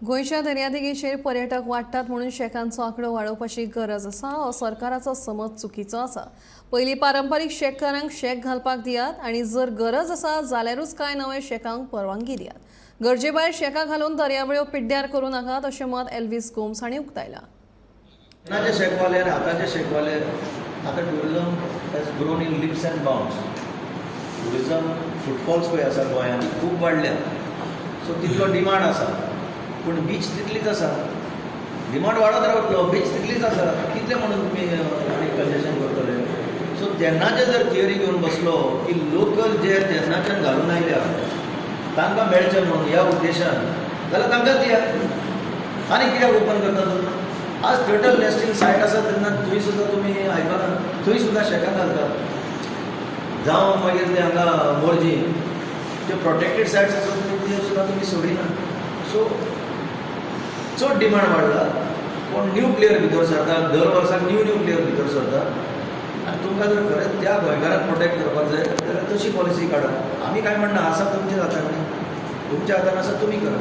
गोंयच्या दर्यादेगेचेर पर्यटक वाडटात म्हणून शॅकांचो आंकडो वाडोवपाची गरज आसा हो सरकाराचो समज चुकीचो आसा. पयलीं पारंपारीक शॅककारांक शॅक घालपाक दियात आनी जर गरज आसा जाल्यारूच कांय नवे शॅकांक परवानगी दियात. गरजे भायर शॅकां घालून दर्यावेळो पिड्ड्यार करूं नाकात अशें मत एल्वीस गोम्स हांणी उक्तायलां. तेन्नाचे शेकवाले आनी आतांचे शेकवाले, आतां tourism has grown in leaps and bounds. Tourism footfalls पळय आसा गोंयांत ती खूब वाडल्या. सो तितलो डिमांड आसा, पूण बीच तितलीच आसा. डिमांड वाडत रावतलो, बीच तितलीच आसा. कितले म्हणून तुमी आनी कंजेशन करतले? सो तेन्नाचे जर थियरी घेवन बसलो की लोकल जे तेन्नाच्यान घालून आयल्या तांकां मेळचें म्हणून ह्या उद्देशान, जाल्यार तांकां दियात. आनी कित्याक ओपन करता तुमी? आज टर्टल नेस्टिंग सायट आसा तेन्ना थंय सुद्दां तुमी आयकना, थंय सुद्दां शेकां घालता. जावं मागीर ते हांगा मोरजी त्यो प्रोटेक्टेड सायट्स आसा त्यो सुद्दां तुमी सोडिना. सो चड डिमांड वाडला, पूण न्यू प्लेयर भितर सरता. दर वर्साक न्यू न्यू प्लेयर भितर सरता. आनी तुमकां जर खरेंच त्या गोंयकारांक प्रोटेक्ट करपाक जाय जाल्यार तशी पॉलिसी काडा. आमी कांय म्हणना, आसा तुमच्या हातान न्ही, तुमच्या हातान आसा, तुमी करा.